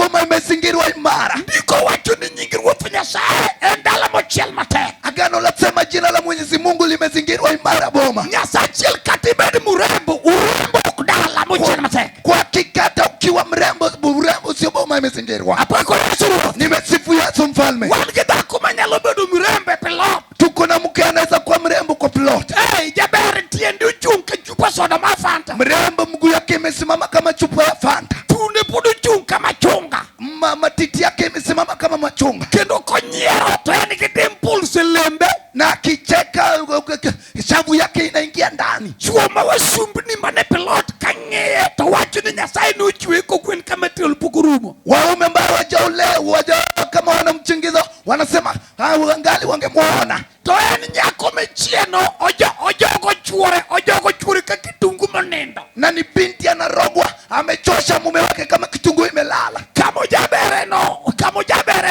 boma imezingirwa imara. Ndiko wacho ni nying Ruoth Nyasaye en dala mochiel matek. Agano lasema jina la Mwenyezi Mungu limezingirwa imara boma. Nyasachiel kata ibed murembo, urembo ok dala mochiel matek. Kwa hakika hata ukiwa mrembo, urembo sio boma imezingirwa. Apako Yesu Ruoth. Nimesifu Yesu mfalme. Wan gi dhako manyalo bedo mrembo e plot. Tuko na mke anaweza kuwa mrembo kwa plot. Hey, jaber tiendi ochung' ka chupa soda mar Fanta. Mrembo mguu yake imesimama kama chupa ya Fanta. Thunde pod ochung' ka machunga. Matiti yake imesimama kama machunga. Kendo konyiero to en gi dimples e lembe. Na akicheka shavu yake inaingia ndani. Chuo ma wasumbni mane plot ka ng'iye to wacho ni Nyasaye nochwe kogwen ka material pok orumo. Waume ambao wajaolewa wajaolewa kama wanamchingiza wanasema angali wangemwona. To en nyako michieno ojogo chuore ojogo chuore ka kitungu monindo. Na ni binti anarogwa, amechosha mume wake kama kitunguu imelala. Kama no, kama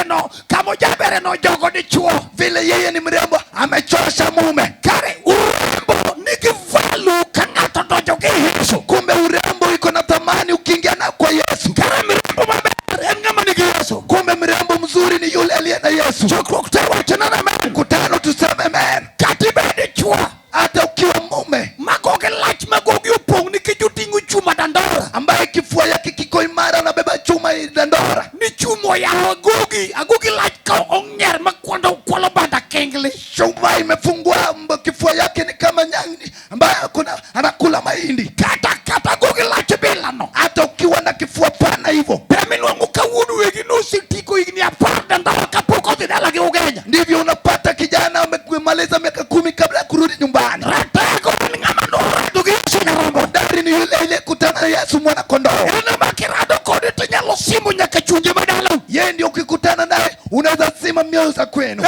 no, kama no jogo dichuo. Vile yeye ni mrembo, amechosha mume. Kare urembo nigi value ka ng'ato donjo gi Yesu. Kumbe urembo iko na thamani ukiingia na kwa Yesu. Kare mrembo maber en ng'ama nigi Yesu. Kumbe mrembo mzuri ni yule aliye na Yesu. Chokruok te wacho na amen. Mkutano tuseme amen. Kata ibed dichuo Hata ukiwa mume magoge lach magogi opong' nikech oting'o chuma dandora. Ambaye kifua yake kiko imara, anabeba chuma dandora. Ni chuma oyawo agogi, agogi lach ka ong'er makwando kwalo banda kingli. Chuma imefungua kifua yake ni kama nyani ambaye kuna anakula mahindi. Kata kata agogi lach bilano. Hata ukiwa na kifua pana hivyo. Ber ka wuon wegi nosetiko higni 10 dandora kapok odhi dala gi Ugenya. Ndivyo unapata kijana amemaliza miaka 10 kabla ya kurudi nyumbani. Ratego en ng'ama norado gi Yesu nyarombo. Hodari ni yule ile kutana na Yesu mwana kondoo. En ema kirado kode to nyalo simo nyaka chunje madalau. Yeye ndio ukikutana naye unaweza sima mioyo za kwenu.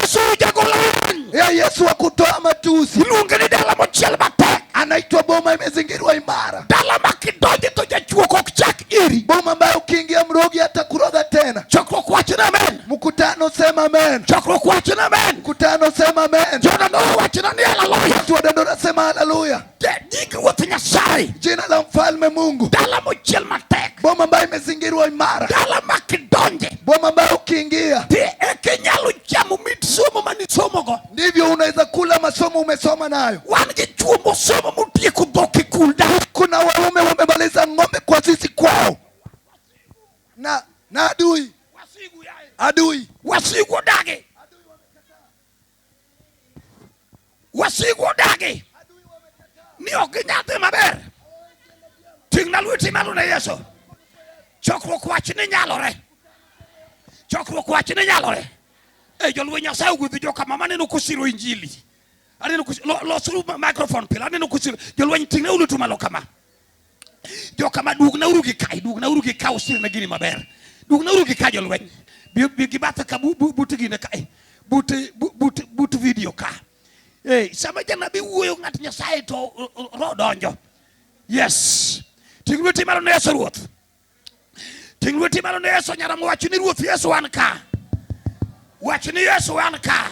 Yesu jagolany. Yeye Yesu wa kutoa matusi. Iluonge ni dala mochiel matek. Anaitwa boma imezingirwa imara. Dala ma kidonje to jachuok ok chak iri. Boma ambayo ukiingia mrogi hata kuroga tena. Chokruok wacho ni amen. Mkutano sema amen. Chokruok wacho ni amen. Mkutano sema amen. Jodandora wacho ni haleluya. Watu wa Dandora sema haleluya. Nying Ruoth Nyasaye. Jina la mfalme Mungu. Dala mochiel matek. Boma ambayo imezingirwa imara. Dala ma kidonje. Boma ambayo ukiingia eke nyalo chamo mit somo manisomogo. Ndivyo unaweza kula masomo umesoma nayo. Wan gi chuo mosomo motieko dhok e kul da. Kuna waume wamemaliza ng'ombe kwa sisi kwao. Na adui. Wasigu yae. Adui. Wasigu odagi. Wasigu odagi. Ni ok ginyal dhi maber. Ting'na lweti malo ne Yesu. Chokruok wach ni nyalore. Chokruok wach ni nyalore. Jolweny Nyasaye ogwedhi joka mama aneno kosiro injili. Aneno losuru microphone pile. Aneno kosiro jolweny ting'na lwetu malo kama. Joka ma duognauru gi kae, duognauru gi ka usirna gini maber. Duognauru gi ka jolweny. Bi gi bathe ka but gine kae. But video ka. Sama janabi wuoyo ng'at Nyasaye to roho donjo. Yes. Ting' lweti malo ne Yesu Ruoth. Ting' lweti malo ne Yesu nyaramo wach ni Ruoth Yesu an ka. Wach ni Yesu an ka.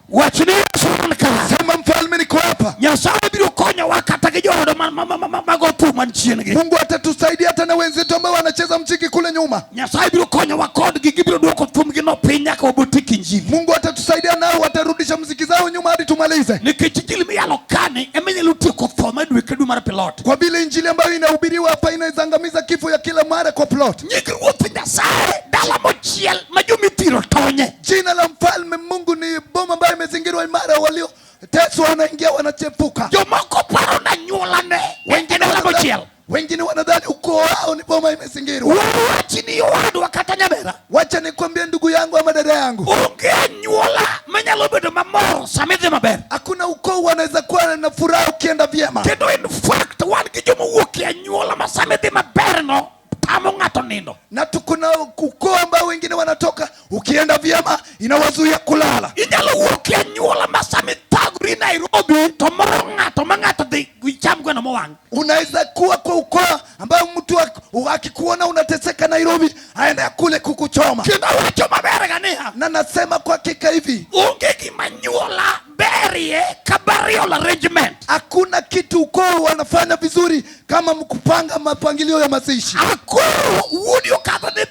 Wach ni Yesu an ka. Sema mfalme niko hapa. Nyasaye biro konyowa kata gi joodo mago thum man chien gi. Mungu atatusaidia hata na wenzetu ambao wanacheza mziki kule nyuma. Nyasaye biro konyowa kodgi, gibiro duoko thumgi no piny nyaka wabotiek injili. Mungu atatusaidia nao watarudisha mziki zao nyuma hadi tumalize. Nikech injili miyalo kani ema inyalo tieko tho ma dwe ka dwe mar plot. Kwa vile injili ambayo inahubiriwa hapa inaangamiza kifo ya kila mara kwa plot. Nying Ruoth Nyasaye dala mochiel ma jomithiro tonye. Jina la mfalme Mungu ni boma ambayo imezingirwa imara, walio teswa wanaingia wanachepuka. Jomoko paro na nyuolane. Wengine Dala mochiel. Wengine wanadhani ukoo wao ni boma imezingirwa. Wachi ni owadwa kata nyamera. Wacha nikwambie ndugu yangu ama dada yangu. Onge anyuola manyalo bedo mamor sama idhi maber. Hakuna ukoo wanaweza kuwa na furaha ukienda vyema. Kendo in fact wan gi joma wuok e anyuola ma sama idhi maber no tamo ng'ato nindo. Na tuko na ukoo ambao wengine wanatoka ukienda vyema inawazuia kulala. Inyalo wuok e anyuola ma sama ithagori Nairobi to moro ng'ato ma ng'ato dhi cham gweno mowang'. Unaweza kuwa kwa ukoo ambao mtu akikuona unateseka Nairobi aende akule kuku choma. Kendo wacho maber gania. Na nasema kwa hakika hivi. Onge gima nyuola berie ka burial arrangement. Hakuna kitu ukoo wanafanya vizuri kama mkupanga mapangilio ya mazishi. Akoro wuodi okadho ne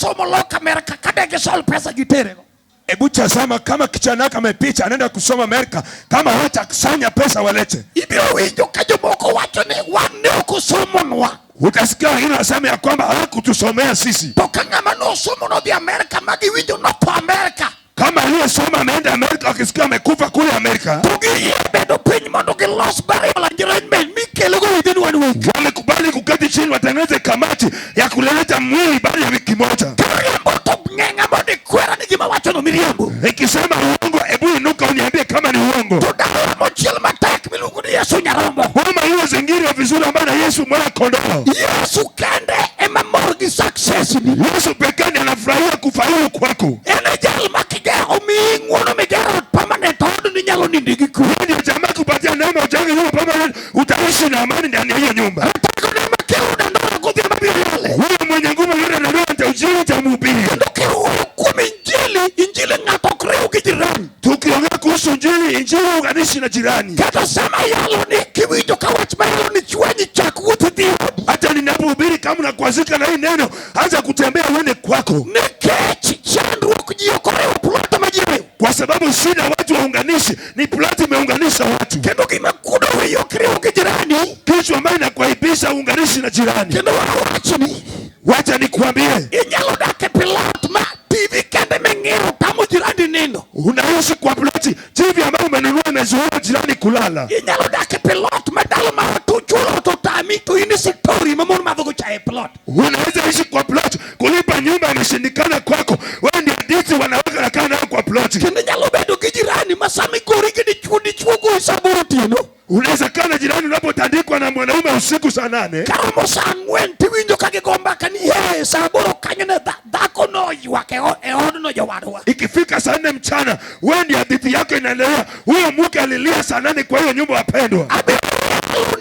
somo loka Amerka kade gisol pesa giterego. Hebu tazama kama kijana yako amepicha anaenda kusoma Amerika, kama hatakusanya pesa walete. Ibiro winjo ka jomoko wacho ni wan ne ok osomonwa. Utasikia wengine wanasema ya kwamba hawakutusomea sisi. To ka ng'ama nosomo nodhi Amerka ma giwinjo notho Amerka. Kama aliyesoma ameenda Amerika, akisikia amekufa kule Amerika, To giyie bedo piny mondo gilos burial arrangement mikelogo within one week. Wamekubali kuketi chini watengeneze kamati ya kuleta mwili baada ya wiki moja. Kiriambo to ng'eng'a mondo ikwera ni gima wachono miriambo. Ikisema uongo, hebu inuka uniambie kama ni uongo. To dala mochiel matek miluongo ni Yesu Nyarombo. Boma hiyo zingine vizuri ambayo na Yesu mwana kondoo. Yesu kende ema mor gi success ni. Yesu pekee ndiye anafurahia kufaulu kwako. En e jal ma kigero omiyi ng'uono migero permanent od ninyalo nindi gi kwe. Yeye ndiye jamaa kupatia neema ujenge nyumba permanent, utaishi na amani ndani ya hiyo nyumba. Teko ne makelo dandora godhiambo biro yale. Huyo mwenye nguvu yule analoa nitaujiri nitamhubiri. Kendo kiwuoyo kuom injili, injili ng'ato ok riw gi jirani. Tukiongea kuhusu injili, injili unganishi na jirani. Kata sama yalo ni kiwinjo ka wach mayalo ni chwanyi chak wuoth idhi odi. Hata ninapohubiri kama unakwazika na hii neno, anza kutembea uende kwako. Nikech chandruok ji ok oriwo plot ma ji riwo. Kwa sababu shida watu waunganishi, ni plot imeunganisha watu. Kendo gima kuodo wiyi ok riw gi jirani. Kitu ambayo inakuaibisha uunganishi na jirani. Kendo wawachni. Wacha nikuambie. Inyalo dak e plot ma TV kende ming'iyo tamo jirani nindo. Unaishi kwa ploti, TV ambayo umenunua imezuia jirani kulala. Inyalo dak e plot ma ndalo ma ot uchulo to tami to in e story ma mon madho go chae e plot. Unaweza ishi kwa plot, kulipa nyumba imeshindikana kwako. Wewe ndio hadithi wanawake wanakaa nao kwa ploti. Kendo inyalo bedo gi jirani ma sama igori gi dichuo, dichuo goyi sa aboro otieno. Unaweza kaa na jirani unapotandikwa na mwanaume usiku saa 8. Karomo saa 4 tiwinjo ka gigo mbaka ni he saa 8 kanyo ne dhako noywak e odno jowadwa. Ikifika saa 4 mchana, wewe ndio hadithi yako inaendelea. Huyo mke alilia saa 8 kwa hiyo nyumba wapendwa. Abiro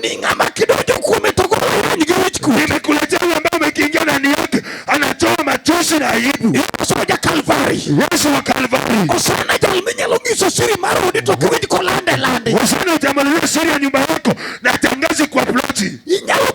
ni ng'ama kidonjo kuome to golo lweny gi wich kuot. Nimekuletea yule ambaye umekiingia ndani yake, anatoa machozi na aibu. Yesu wa Kalvari. Yesu wa Kalvari. Osana jal minyalo nyiso siri mar odi to kiwinj kolande lande. Osana utamaliza siri ya nyumba yako na tangazi kwa ploti. Inyalo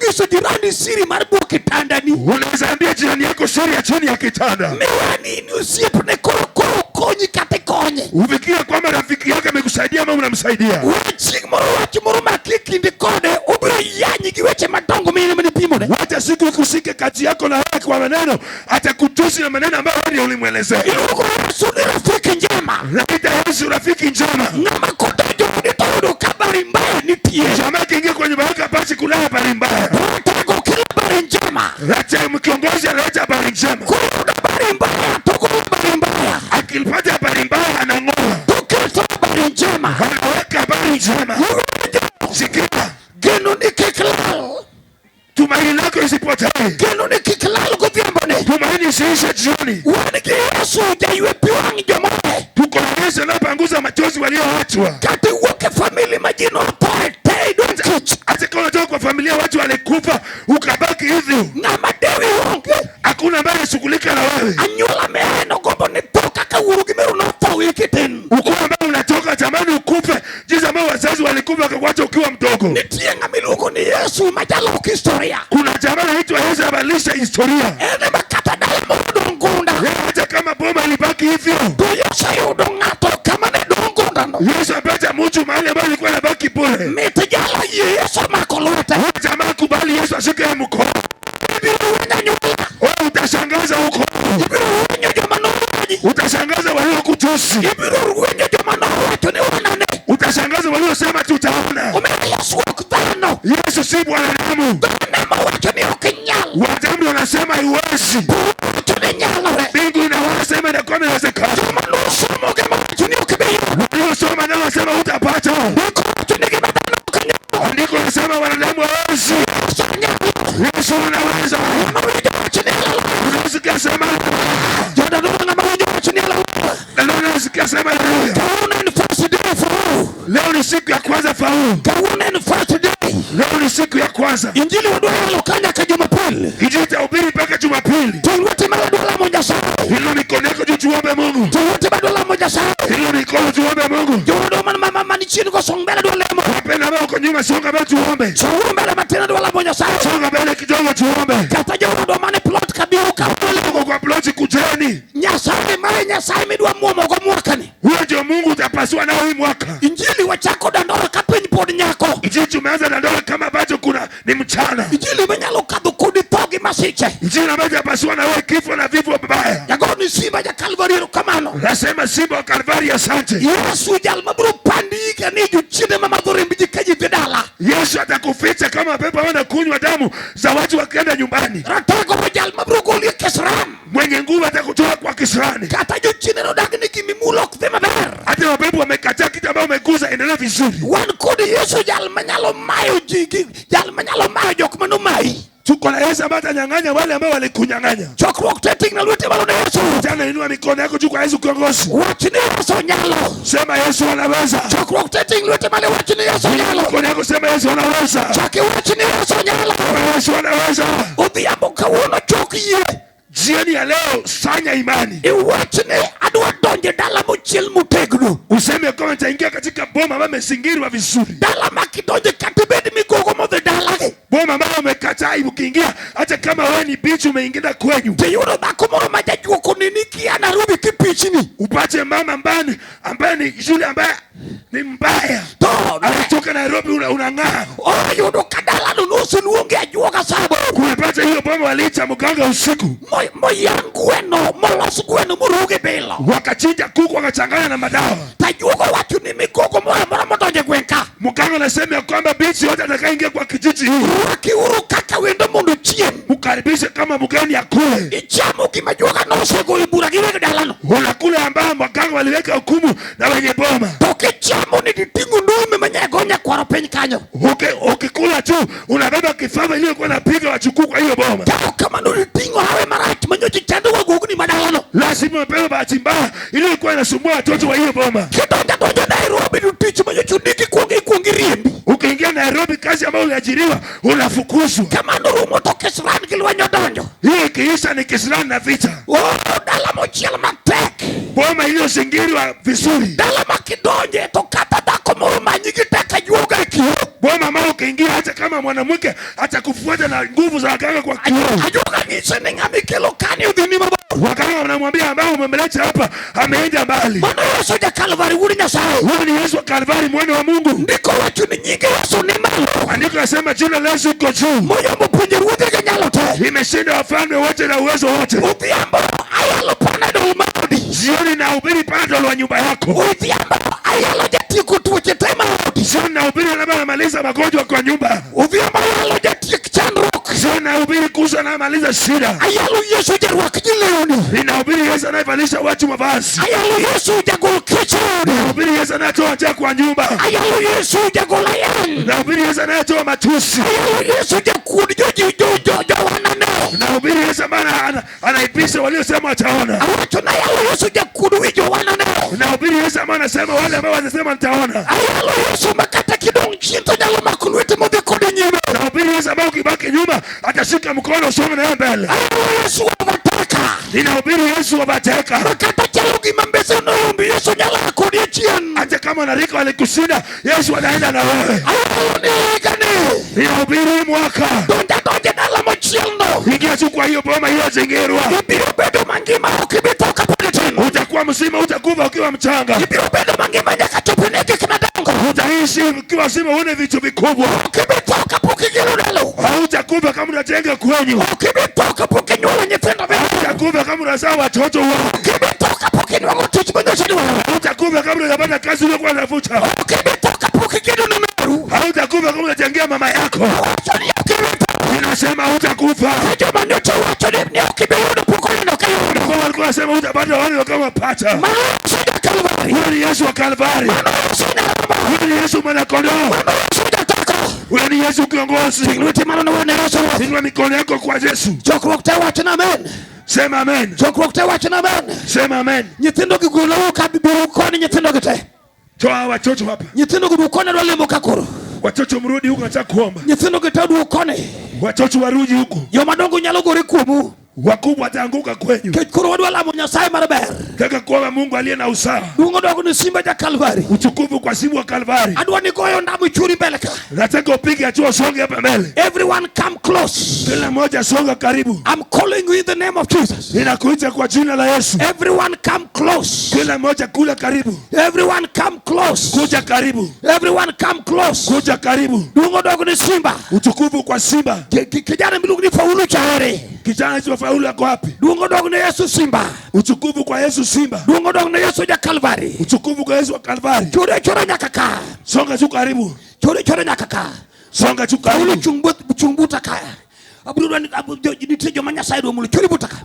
nyiso jirani siri mar bwo kitandani. Unaweza ambia jirani yako siri ya chini ya kitanda. Miwani ni osiepne koro koro konyi kata ikonye. Ufikirie kwamba rafiki yako amekusaidia ama unamsaidia. Chieng' moro wach moro ma kikindi kode obiro yanyi gi weche madongo mine mane pimone. Wacha siku ikusike kati yako na yeye kwa maneno, atakutusi na maneno ambayo wewe ulimwelezea. Iluongo Yesu ni rafiki njema. Naita Yesu rafiki njema. Ng'ama kodonjo odi to yudo ka habari mbaya nitie. Jamaa akiingia kwa nyumba yako hapasi kulala habari mbaya. Otego kila habari njema. Leta kiongozi analeta habari njema. Kuyudo habari mbaya, to golo habari mbaya. Akipata habari mbaya anang'oa. Toketo habari njema. Anaweka habari njema. Sikia. Geno ni kik lal. Tumaini lako isipotee. Geno ni kik lal godhiambo ni. Tumaini isiishe jioni. Wan gi Yesu jaywe pi wang' jomotho. Tuko na Yesu anayepanguza machozi walioachwa. Kata iwuok e famili ma ji nothoe te idong' kich. Hata kama unatoka kwa familia watu walikufa ukabaki hivyo. Ng'ama dewi onge. Hakuna ambaye anashughulika na wewe. Anyuola meno gombo ni tho kaka wuoro gi meru notho wiki tin. Ukoo ambao unatoka tamani ukufe jinsi ambao wazazi walikufa wakakuacha ukiwa mdogo. Nitie ng'ama iluongo ni Yesu ma jalok historia. Kuna jamaa anaitwa Yesu abadilisha historia. En ema kata dala moro dong' gunda. Yeye hata kama boma ilibaki hivyo. To Yesu oyudo ng'ato kama ne dong' gunda no. Yesu apata mtu mahali ambapo alikuwa anabaki bure. Mit jalo yie Yesu omako lwete. Huyo jamaa kubali Yesu ashike mkono. Ibiro ruenyo anyuola. Wewe utashangaza huko. Ibiro ruenyo joma nowaji. Utashangaza waliokutusi. Ibiro ruenyo joma nowacho ni wanane. Utashangaza waliosema tutaona. Omiyo Yesu ok dhano. Yesu si mwanadamu. Dhano ema wacho ni ok inyal. Wanadamu wanasema haiwezi. Wacho ni nyalore. Mbingu inawasema inakuwa inawezekana. Joma nosomo gi mawacho ni ok bi yudo. Waliosoma nao wanasema hutapata. Ndiko wacho ni gima dhano ok nyal. Andiko linasema wanadamu hawawezi. Yesu nyalo. Yesu anaweza. Ng'ama winjo wach ni haleluya. Unasikia sema haleluya. Jodolo ng'ama winjo wach ni haleluya. Na leo unasikia sema haleluya. Kawuono en first day faulu. Leo ni siku ya kwanza faulu. Kawuono en first day. Leo ni siku ya kwanza. Injili wadwa yalo ka nyaka Jumapili. Injili itahubiri mpaka Jumapili. To lweti ma wadwa lamo Nyasaye. Hilo mikono yako juu tuombe Mungu. To lweti ma wadwa lamo Nyasaye. Hilo mikono tuombe Mungu. Jowadwa man mama man chien go song mbele dwa lemo. Wapenda ambao uko nyuma songa mbele tuombe. Songa mbele matin dwa lamo Nyasaye. Songa mbele kidogo tuombe. Kata jowadwa man e plot kabiro ka e Nyasaye midwa muomogo mwakani. Huyo ndio Mungu utapasua nao hii mwaka. Injili wachako Dandora ka piny pod nyako. Injili tumeanza Dandora kama bado kuna ni mchana. Injili minyalo kadho kodi tho gi masiche. Injili ambayo itapasua na wewe kifo na vifo vibaya. Jagoni simba ja Kalvari erokamano. Nasema simba wa Kalvari, asante. Yesu jal mabiro pandi ka ni jochiende mamadho remb ji ka ji dhi dala. Yesu atakuficha kama pepo wanakunywa damu za watu wakienda nyumbani. Ratego ma jal mabiro goli e kisran. Mwenye nguvu atakutoa kwa kisirani. Kata jochiende nodag ni gimimulo ok dhi maber. Hata mapepo wamekataa kitu ambayo umegusa, endelea vizuri. Wan kod Yesu jal manyalo mayo ji gi jal manyalo mayo jok manomayi. Tuko na Yesu ambaye atanyang'anya wale ambao walikunyang'anya. Chokruok te ting'na lwete malo ne Yesu. Jana, inua mikono yako juu kwa Yesu kiongozi. Wach ni Yesu nyalo. Sema Yesu anaweza. Chokruok te ting' lwete malo wach ni Yesu nyalo. Mikono yako sema Yesu anaweza. Chaki wach ni Yesu nyalo. Sema Yesu anaweza. Odhiambo kawuono chok yie. Jioni ya leo sanya imani. Iwach ni adwa donjo e dala mochiel motegno. Useme kama nitaingia katika boma ambayo imezingirwa vizuri. Dala ma kidonje kata ibed migogo modhi dalagi. Boma ambayo umekataa ukiingia, hata kama wewe ni bichi umeingia kwenyu. Tiyudo dhako moro ma jajuok oneni kia Nairobi kipichni. Upate mama ambaye ni yule ambaye ni mbaya. To Anatoka Nairobi unang'aa. oyudo ka dalano noseluonge ajuoga sabo. Kumepata hiyo boma waliita mganga usiku. Moyang' gweno molos gweno moruw gi bilo. Wakachinja kuku wakachanganya na madawa. Tajuogo wacho ni migogo moro amora modonjo e gweng' ka. Mganga anasema ya kwamba binti yote atakayeingia kwa kijiji hii Rwakiuru kaka wendo mondo ochiem. mkaribishe kama mgeni akule. Ichamo gima juoga nosego e bura gi weg dalano. Unakula ambao waganga waliweka hukumu na wenye boma. To kichamo ni diting'o ndume manyego nyakwaro piny kanyo. Ukikula tu unabeba kifaa iliyokuwa napiga wachukuu kwa hiyo boma. Ka kamano diting'o hawe marach manyocha chando wagogni madalano. Lazima upewe bahati mbaya iliyokuwa inasumbua watoto wa hiyo boma. Kidonjo donjo Nairobi to tich manyocha ondiki kuongo ikuongo iriembi. Ukiingia Nairobi, kazi ambayo uliajiriwa unafukuzwa. Kamano rumo to kisran gi lweny odonjo. Hiyo ikiisha ni kisirani na vita. Oh, dala mochiel matek. Boma iliyozingirwa vizuri. Dala ma kidonje to kata dhako moro manyi gi tek ajuoga e kio. Boma ambayo ukiingia hata kama mwanamke atakufuata na nguvu za waganga kwa kioo. Ajuoga nyise ni ng'ama ikelo kani odhi ni mabor. Waganga wanamwambia ambao umemleta hapa ameenda mbali. Mano Yesu ja Kalvari wuod Nyasaye. Huyu ni Yesu wa Kalvari mwana wa Mungu. Ndiko wacho ni nyinge Yesu ni malo. Andiko nasema jina la Yesu iko juu. Moyombo pinje ruodhi gi nyalo te. Imeshinda wafalme wote na uwezo wote. Odhiambo ayalo panadol maodi. Jioni nahubiri panadol wa nyumba yako. Odhiambo ayalo jatieko tuoche te maodi. Jioni nahubiri ambaye anamaliza magonjwa kwa nyumba. Odhiambo ayalo jatiek chandruok. Jioni nahubiri kuhusu anayemaliza shida. Ayalo Yesu jarwak ji lewni. Ninahubiri Yesu anayevalisha watu mavazi. Ayalo Yesu jagol kech e odi. Ninahubiri Yesu anayetoa njaa kwa nyumba. Ayalo Yesu jagol ayany. Ninahubiri Yesu anayetoa matusi. Ayalo Yesu jakuod joji jo jowanane. Ninahubiri Yesu ambaye anaipisha waliosema wataona. Awacho na ayalo Yesu jakuod wi jowanane. Ninahubiri Yesu ambaye anasema wale ambao wanasema nitaona. Ayalo Yesu makata kidong' chien to nyalo mako lwete modhi kode nyime. Ninahubiri Yesu ambaye ukibaki nyuma atashika mkono usonge naye mbele. Ayalo Yesu wamateka. Ninahubiri Yesu wamateka. Makata chalo gima mbese noyombi Yesu nyalo a kodi achien. Hata kama wanarika walikushinda, Yesu anaenda na wewe. Ayalo ni higani. Ninahubiri mwaka. Donja donja dala mochielno. Ingia tu kwa hiyo boma iliyozingirwa. Ibiro bedo mangima ok ibi tho kapod itin. Utakuwa mzima, utakufa ukiwa mchanga. Ibiro bedo mangima nyaka chop ine gik madongo. Utaishi ukiwa mzima uone vitu vikubwa. Ok ibi tho kapok igero dalau. Hautakufa kama unajenga kwenyu. Ok ibi tho kapok inyuolo nyithindo mabeyo. Hautakufa kama unazaa watoto wako. Ok ibi tho kapok inwang'o tich manyocha idwaro. Hautakufa kama unapata kazi uliyokuwa unavuta. Ok ibi tho kapok igedo ne meru. Hautakufa kama unajengea mama yako. Awacho ni ok ibi tho. Ninasema hutakufa. Joma nyocha wacho ni ok ibi yudo pok oneno ka yudo. Kwa walikuwa wanasema hutapata wale kama pata. Mano Yesu ja Kalvari. Huyu ni Yesu wa Kalvari. Mano Yesu nyarombo. Huyu ni Yesu mwana kondoo. Mano Yesu jateko. Huyu ni Yesu kiongozi. Ting' lweti malo ne wane Yesu. Inua mikono yako kwa Yesu. Chokruok te wacho na amen. Sema amen. Chokruok te wacho na amen. Sema amen. Nyithindo gi golo ka biro koni nyithindo gi te. Toa watoto hapa. Nyithindo gi duok koni adwa lemo ka koro. Watoto mrudi huko nataka kuomba. Nyithindo gi te duok koni. Watoto warudi huko. Joma dongo nyalo gore kuomu. Wakubwa wataanguka kwenyu. Nikech koro wadwa lamo Nyasaye mar ber. Taka kuomba Mungu aliye na usawa. Duong' odog ni simba ja Kalvari. Utukufu kwa simba wa Kalvari. Adwa ni goyo ndamo ichuri mbele ka. Nataka upige hatua usonge hapa mbele. Everyone come close. Kila mmoja songa karibu. I'm calling you in the name of Jesus. Ninakuita kwa jina la Yesu. Everyone come close. Kila mmoja kula karibu. Everyone come close. Kuja karibu. Everyone come close. Kuja karibu. Duong' odog ni simba. Utukufu kwa simba. Kijana miluongo ni Faulu cha ere. Kijana wetu wa Faulu ako wapi? Duong' odog ne Yesu simba. Utukufu kwa Yesu simba. Duong' odog ne Yesu ja Kalvari. Utukufu kwa Yesu wa Kalvari. Chore chore nyaka ka. Songa tu karibu. Chore chore nyaka ka. Songa tu Faulu karibu. chung but chung buta ka. Abiro dwani nitie joma Nyasaye dwa mulo. Chori buta ka.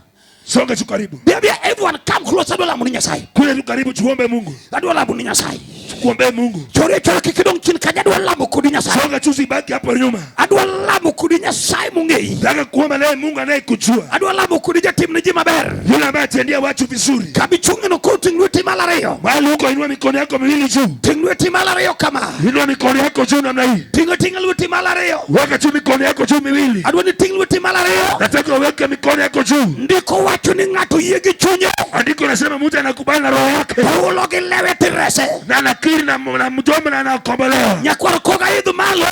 Songa tu karibu. Bia bia everyone come close adwa lamo ni Nyasaye. Kuja tu karibu tuombe Mungu. Adwa lamo ni Nyasaye. Tuombe Mungu. Chore chore kik idong' chien kanyo adwa lamo kodi Nyasaye. Songa tu usibaki hapo nyuma. Adwa lamo kodi Nyasaye mong'eyi. Nataka kuomba naye Mungu anayekujua. Adwa lamo kodi jatim ne ji maber. Yule ambaye atendea watu vizuri. Kama ichung'no koro ting' lweti malo ariyo. Mahali huko inua mikono yako miwili juu. Ting' lweti malo ariyo kama. Inua mikono yako juu namna hii. Ting' ting' lweti malo ariyo. Weka tu mikono yako juu miwili. Adwa ni ting' lweti malo ariyo. Nataka uweke mikono yako juu. Ndiko wacho ni ng'ato yie gi chunye. Andiko nasema mtu anakubali na roho yake Paulo gi lewe tirese. Na anakiri na mdomo na anakombolewa. Nyakwar koga idh malo.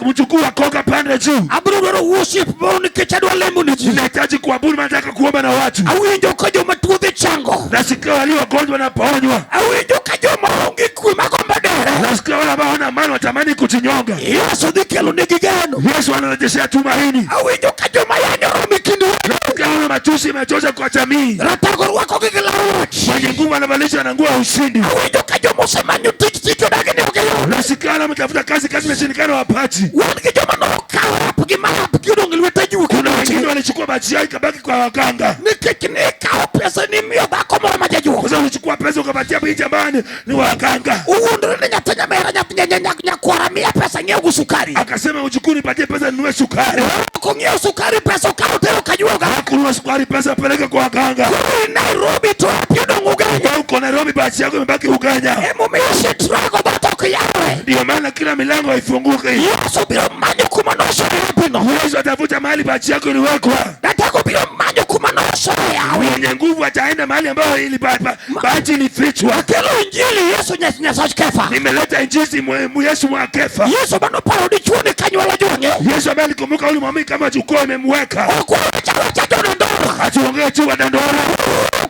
Mchukua koga pande juu. Abiro dwaro worship moro nikech adwa lemo ne ji. Ninahitaji kuabudu, maana nataka kuomba na watu. Awinjo ka joma tuo dhi chango. Nasikia walio wagonjwa wanaponywa. Awinjo ka joma onge kwe magombo dere. Nasikia wale ambao hawana amani watamani kujinyonga. Yesu dhi kelo negi geno. Yesu anarejeshea tumaini. Awinjo ka joma yanyo romo e kind welo. Nasikia wale matusi imechoza kwa jamii. Ratego rwako gi gilawo loch. Mwenye nguvu anavalisha na nguo ya ushindi. Awinjo ka joma osemanyo tich tich odagi ni ok giyud. Nasikia wale wametafuta kazi, kazi imeshindikana wapati. Wan gi joma nokawo rap gi map gi odong' e lwete juok. Kuna wengine walichukua baji yao ikabaki kwa waganga. Nikech ne ikawo pesa nimiyo dhako moro ma jajuok. Kwa sababu ulichukua pesa ukapatia binti ambaye ni waganga. Owuondore ni nyathi nyamera nyathi nyakwara miya pesa ng'iew sukari. Akasema uchukue nipatie pesa ninunue sukari. Ok ong'iew sukari pesa okawo tero kajuoga. Hakununua sukari, pesa peleka kwa waganga. Koro in Nairobi to api odong' Ugenya. Wewe uko Nairobi, baji yako imebaki Ugenya. Emomiyo sitrago dhoot ok yawre. Ndio maana kila milango haifunguki. Yesu biro manyo kuma nosoye apino. Yesu atafuta mahali baji yako iliwekwa. Nataka biro manyo kuma nosoye yawe. Mwenye nguvu ataenda mahali ambayo ili baji ilifichwa. Akelo injili Yesu Nyasach Kefa. Nimeleta injili Yesu mwa Kefa. Yesu manoparo dichuo ni kanyuola jwang'e. Yesu ambaye alikumbuka yule mwamini kama jukwaa imemweka. Ok wawacha wacha jodondora. Atuongee tu wa Dandora.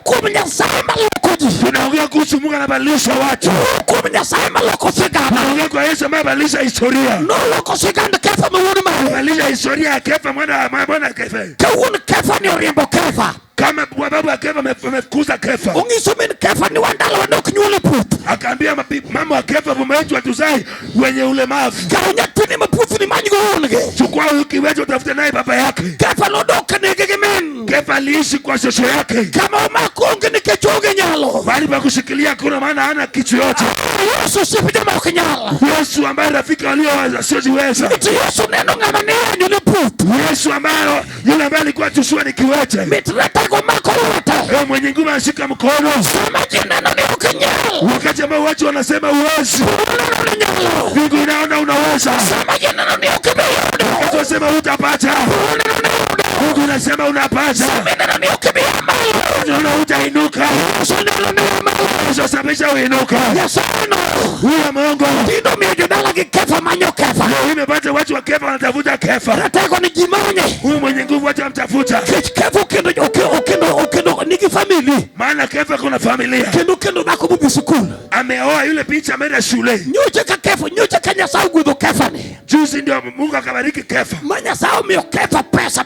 Kuom Nyasaye maloko ji. Tunaongea kuhusu Mungu anabadilisha watu. Kuom Nyasaye maloko sigana. Tunaongea kwa Yesu ambaye anabadilisha historia. Noloko sigand Kefa ma wuod mare. Anabadilisha historia ya Kefa mwana Kefa. Ka wuon Kefa ni oriembo Kefa. Kama babu wa Kefa amefukuza Kefa. Onyiso min Kefa ni wan dalawa ne ok nyuol e puoth. Akaambia mama wa Kefa, boma yetu hatuzai wenye ulemavu. Kaw nyathini ma puothni many go wuon-gi. Chukua huyu kiwete utafute naye baba yake. Kefa nodok kanege gi min. Kefa aliishi kwa shosho yake. Kama omako onge nikech onge nyalo. Mahali pa kushikilia kuna maana hana kitu yote. Yesu osiep joma ok nyal. Yesu ambaye rafiki walio wasiojiweza. Mit Yesu neno ng'ama ne yanyo ne puoth. Yesu ambaye yule ambaye alikuwa tusua ni kiwete. Mit ratego mako lwete. Wewe mwenye nguvu anashika mkono. Sama ji neno ni ok nyal. Wakati ambao watu wanasema huwezi. Neno ni nyalo. Mbingu inaona unaweza. Sama ji neno ni ok bi yudo. Watu wanasema hutapata. Neno ni yudo. Mungu anasema unapata. Sama neno ni ok bi malo. Unaona hutainuka. Yesu neno ni malo. Yesu sababisha uinuka. Nyasaye no. Huyo Mungu. Tinde omiyo jodala gi Kefa manyo Kefa. Leo imepata watu wa Kefa wanatafuta Kefa. Ratego ni ji manye. Huyu mwenye nguvu watu wamtafuta. Nikech Kefa okendo nigi family. Maana Kefa kuna familia. Kendo kendo dhako modhi sikul. Ameoa yule binti ameenda shule. Nyocha ka Kefa, nyocha ka Nyasaye ogwedho Kefa ni. Juzi ndio Mungu akabariki Kefa. Ma Nyasaye omiyo Kefa pesa,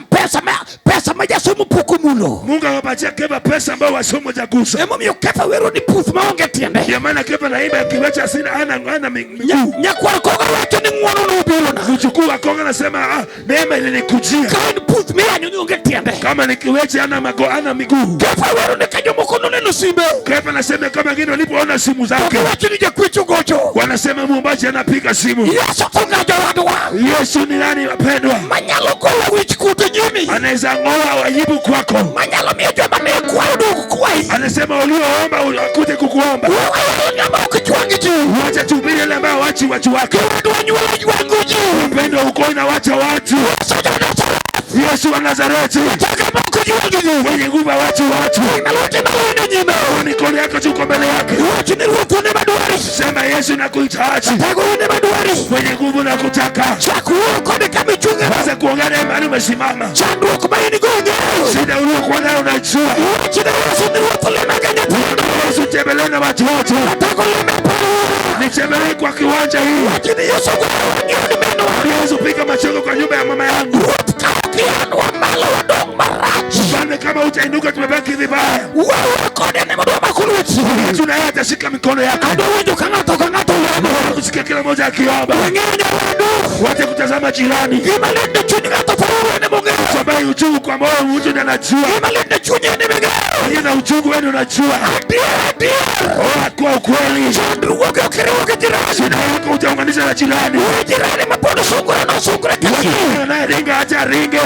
pesa ma jasomo pok omulo. Mungu akapatia Kefa pesa ambayo wasomo hawajagusa. Emomiyo Kefa wero ni puth maonge tiende. Ndio maana Kefa naimba kiwete asina ana miguu. Nyakwar koga wacho ni ng'wono nobirona. Mjukuu wa Koga anasema neema ilinikujia. Ka en puth miyanyo ni onge tiende. Kama ni kiwete ana miguu. Kefa wero ni ka jomoko noneno simbe. Kefa anasema kama wengine walipoona simu zake. Koga wacho ni jakwecho gocho. Wanasema muombaji anapiga simu. Yesu to ng'a jowadwa. Yesu ni nani wapendwa? Manyalo golo wich kuot e nyimi. Anaweza ng'oa aibu kwako. Manyalo miyo joma ne kwayo dog kwayi. Anasema ulioomba akuje kukuomba. Wewe ng'ama ok chwang' ji. Wacha tuhubiri yale ambayo wachi watu wake. Jowadwa nyuolo jwang'o ji. Upendo uko inawacha watu. Yesu ja Nazareth. Yesu wa Nazareti. Mwenye nguvu watu watu. Mikono yako tuko mbele yake. Sema Yesu nakuhitaji. Mwenye nguvu nakutaka. Waza kuongea naye mahali umesimama. Shida uliokuwa nayo unajua. Yesu tembelee na watoto. Nitembelee kwa kiwanja hii. Yesu piga machongo kwa nyumba ya mama yangu. Mfalme kama utainuka tumebaki vibaya. Tunaye atashika mikono yako. Kusikia kila mmoja akiomba. Wacha kutazama jirani. Sababu uchungu kwa moyo mtu ndiye anajua. Yeye na uchungu wewe unajua. Oh, kwa ukweli. Shida yako utaunganisha na jirani. Naye ringa acha ringe.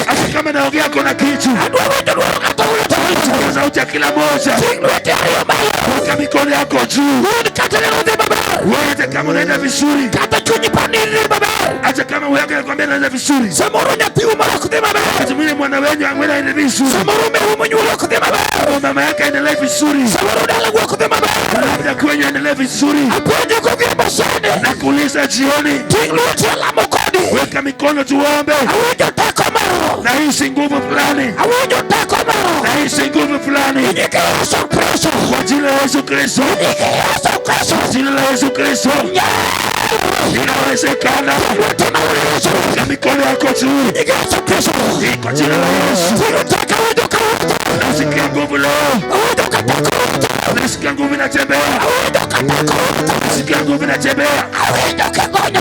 Hata kama naongea kuna kitu. Sauti ya kila mmoja. Weka mikono yako juu. Wewe kama unaenda vizuri. Hata kama wewe anakuambia unaenda vizuri. Hata mimi mwana wenu anaenda vizuri. Mama yake aendelee vizuri. Labda kwenye aendelee vizuri. Nakuuliza jioni. Weka mikono tuombe. Nahisi nguvu fulani. Nahisi nguvu fulani. Kwa jina la Yesu Kristo. Kwa jina la Yesu Kristo. Inawezekana. Weka mikono yako juu. Kwa jina la Yesu. Nasikia nguvu leo. Nasikia nguvu inatembea. Nasikia nguvu inatembea.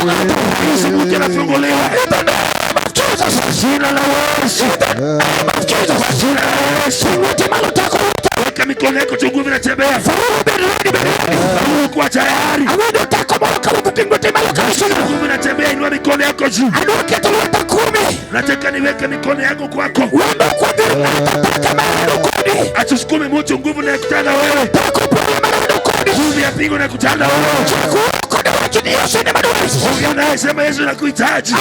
Nahisi mtu anafunguliwa. Jina la Yesu. Jina la Yesu. Weka mikono yako juu, nguvu inatembea. Kuwa tayari. Nguvu inatembea, inua mikono yako juu. Nataka niweke mikono yako kwako. Atusukume mtu, nguvu inakutana wewe. Nguvu ya pigo inakutana wewe. Ongea naye, sema Yesu nakuhitaji.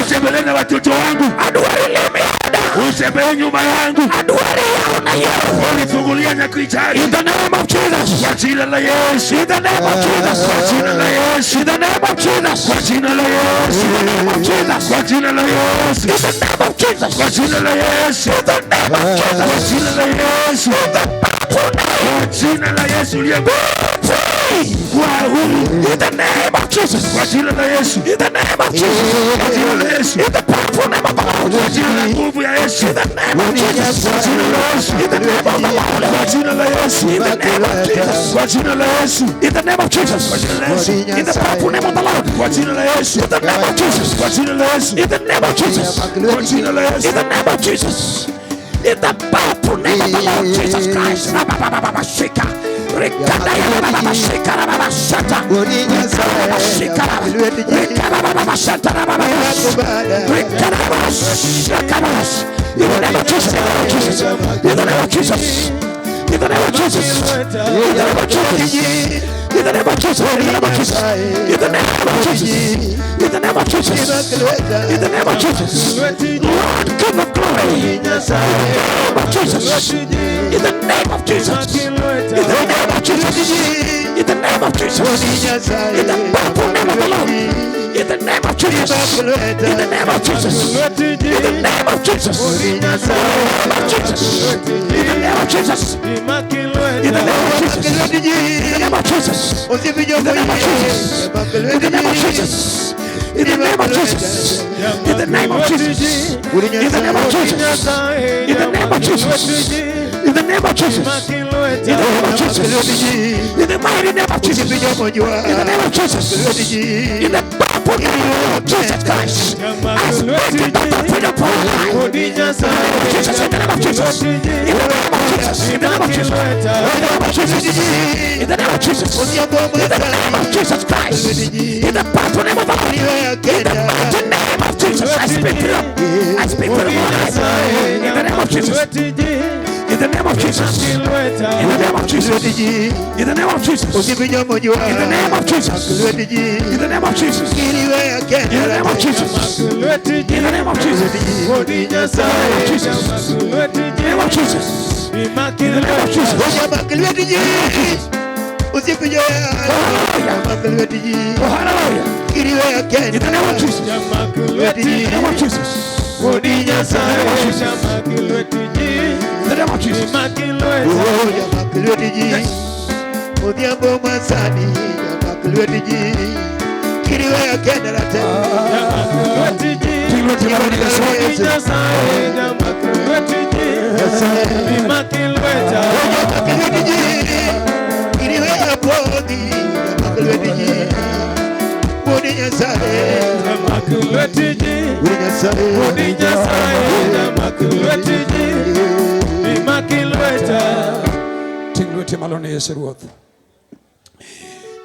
Utembelee na watoto wangu. Utembelee nyuma yangu. Unifungulia nakuhitaji. Kwa jina la Yesu. Kwa jina la Yesu. Kwa jina la Yesu. Kwa jina la Yesu. Kwa jina la Yesu. Kwa jina la Yesu. Kwa jina la Yesu uliye kwa huru. In the name of Jesus. Kwa jina la Yesu. In the name of Jesus. Kwa jina la Yesu. In the powerful name of the Lord. Kwa jina la nguvu ya Yesu. In the name of Jesus. Kwa jina la Yesu. In the name of the Lord. Kwa jina la Yesu. In the name of Jesus. Kwa jina la Yesu. In the name of Jesus. Kwa jina la Yesu. In the powerful name of the Lord. Kwa jina la Yesu. In the name of Jesus. Kwa jina la Yesu. In the name of Jesus. Kwa jina la Yesu. In the name of Jesus. In the powerful name of the Lord Jesus Christ. Rababababashika. Rikadayabababashika rababashata. Rikadabashika. Rikadababashata rababash. Rikadabashakabash. In the name of Jesus. In the name of Jesus. In the name of Jesus. In the name of Jesus. In the name of Jesus. In the name of Jesus. In the name of Jesus. In the name of Jesus. In the name of Jesus. Lord, King of glory. In the name of Jesus. In the name of Jesus. In the name of Jesus. In the name of Jesus. In the powerful name of the Lord. In the name of Jesus. In the name of Jesus. In the name of Jesus. In the name of Jesus. In the name of Jesus. In the name of Jesus. In the name of Jesus. In the name of Jesus. In the name of Jesus. In the name of Jesus. In the name of Jesus. In the name of Jesus. In the name of Jesus. In the name of Jesus. In the name of Jesus. In the mighty name of Jesus. In the name of Jesus. In the powerful name of Jesus Christ. I speak it out of freedom for your life. In the name of Jesus. In the name of Jesus. In the name of Jesus. In the name of Jesus. In the name of Jesus. In the name of Jesus. In the name of Jesus Christ. In the powerful name of the Lord. In the mighty name of Jesus. I speak freedom. I speak freedom for your life. In the name of Jesus. In In the name of Jesus. In the name of Jesus. In the name of Jesus. In the name of Jesus. In the name of Jesus. In the name of Jesus. In the name of Jesus. In the name of Jesus. In the name of Jesus. Oh, hallelujah. In the name of Jesus. In the name of Jesus. In the name of Jesus. Yes.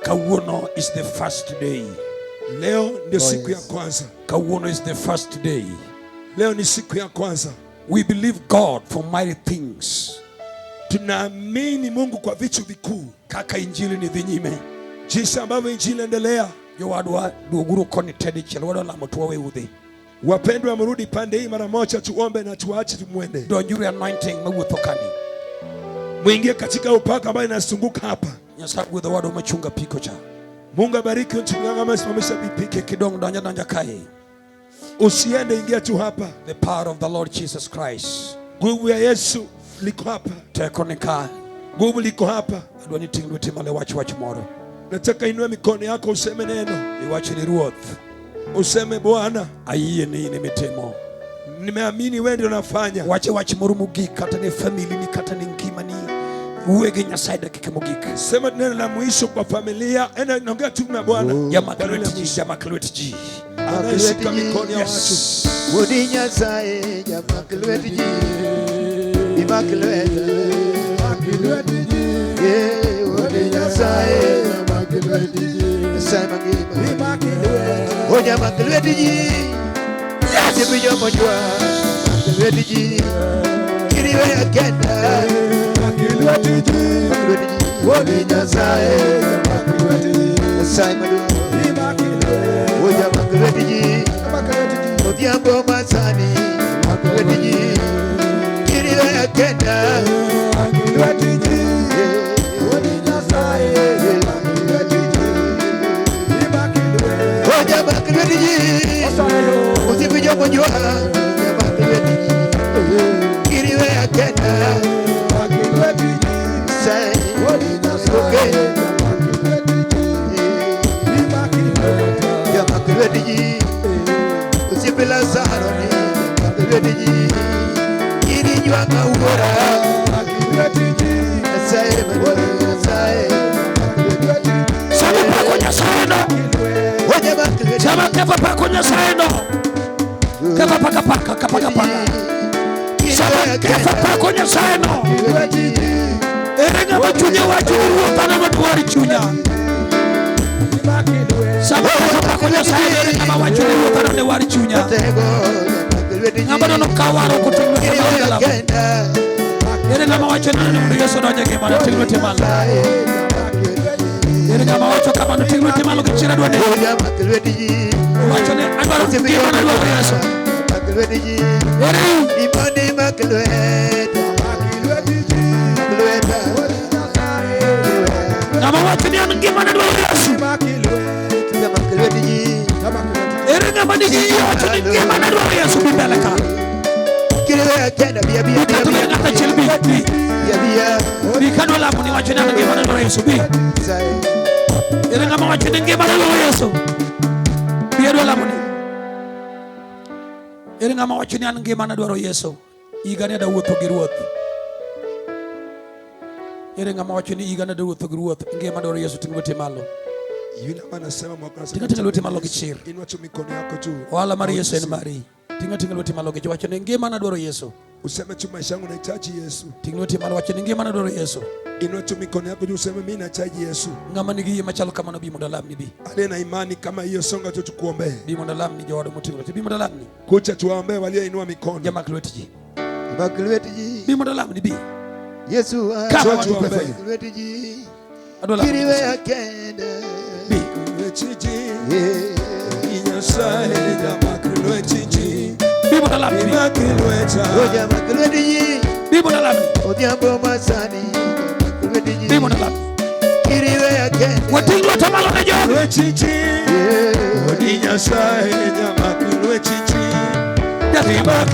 Kawuono is the first day. Leo ndio siku ya kwanza. Kawuono is the first day. Leo ni siku ya kwanza. We believe God for mighty things. Tunaamini Mungu kwa vitu vikuu. Kaka injili ni dhi nyime. Jinsi ambavyo injili inaendelea. Jowadwa duoguru koni tedi chiel wadwa lamo to wawe udhi. Wapendwa, mrudi pande hii mara moja, tuombe na tuache tumwende. Donjuru anointing mawuotho kani. Mwingie katika upaka ambayo inazunguka hapa. Nyasaye gwedho wadwa machunga piko cha. Mungu abariki mchungaji ambaye amesimamisha vipiki. Kik idong' donja donja kae. Usiende, ingia tu hapa. The power of the Lord Jesus Christ. Nguvu ya Yesu liko hapa. Teko ni ka. Nguvu liko hapa. Adwa ni ting' lweti malo iwach wach moro. Nataka inue mikono yako useme neno. Iwach ni Ruoth, Useme Bwana, ayie ni in emitimo. nimeamini wewe ndio unafanya. Wache wach moro mogik kata ne family ni kata ne ngimani. Wuoye gi Nyasaye dakika mogik. Sema neno la mwisho kwa familia. Ena naongea tu na Bwana. Jamak lwet ji, jamak lwet ji. Anayeshika mikono ya watu. Yes. Wodi Nyasaye jamak lwet ji, imak lweta. Yeah, Wodi Nyasaye Nyasaye mangima. O jamak lwet ji, Yes. Jomo jwa, jamak lwet ji. Kiriwe kenda, jamak lwet ji. Wodi Nyasaye Nyasaye maduong'. O jamak lwet ji, Odhiambo masani, jamak lwet ji. Kiriwe kenda, O jamak lwet ji, Osiepe jomo jwa, jamak lwet ji. Kiriwe kenda, Nyasaye, okay. Jamak lwet ji, osiepe Lazaro ni jamak lwet ji. Irijwang'a wuora, Nyasaye maduong', Nyasaye. Sama pako Nyasaye no. O jamak lwet ji. Sama kefa pako Nyasaye no. Kefa paka paka kapaka paka. Sama kefa pako Nyasaye no. Ere ng'ama chunye wacho ni Ruoth an ema dwar chunya. Sama kefa pako Nyasaye no, ere ng'ama wacho ni Ruoth an ema dwar chunya. Ng'ama nono kawaro koting'o lwete malo galamo. Ere ng'ama wacho ni mondo Yesu odonj e ngimane ting' lwete malo. Ere ng'ama wacho kamano ting' lwete malo gi chir adwa ni. Wacho ni adwaro ngimana dwaro Yesu. Ere ng'ama wacho ni an ngimana dwaro Yesu. Ere ng'ama nigi yie wacho ni ngimana dwaro Yesu bi mbele ka. Bi kata bed ng'ato achiel bi bi. Bi kadwa lamo ni wacho ni an ngimana dwaro Yesu bi. Ere ng'ama wacho ni ngimana dwaro Yesu. Bi adwa lamo ni. Ere ng'ama wacho ni an ngimana dwaro Yesu. Higani adwa wuotho gi Ruoth. Ere ng'ama wacho ni higani adwa wuotho gi Ruoth. Ngima dwaro Yesu ting' lwete malo. Yule ambaye anasema mwaka Tinga tinga lwete malo gi chir. Inua tu mikono yako juu. Ohala mar Yesu en mari. Tinga tinga lwete malo gi chir. Wacho ni ngimana dwaro Yesu. Useme tu maisha yangu nahitaji Yesu. Ting' lweti malo wacho ni ngimana dwaro Yesu. Inua tu mikono yako juu useme mimi nahitaji Yesu. Ng'ama nigi yie machalo kamano bi mondo alamni bi. Aliye na imani kama hiyo, songa tu tukuombee. Bi mondo alamni jowadwa moting'o lwete. Bi mondo alamni. Kucha tuwaombee walioinua mikono. Jamak lwet ji. Jamak lwet ji. Bi mondo alamni bi. Yesu Come, I want to pray for you. lweti ji Adwa lamo ni kiriwe Nyasaye. akende. Bi. Lweti ji, Yeah. Nyasaye jamak lweti ji, Bi mondo alamni. imak lweta. Ojamak lweti ji Bi mondo alamni. odhiambo masani jamak lweti ji Bi mondo alamni. kiriwe akende. Wating' lwetwa malo ne jogi. Lweti ji, Yeah. Odi Nyasaye jamak lweti ji, Just come. imak.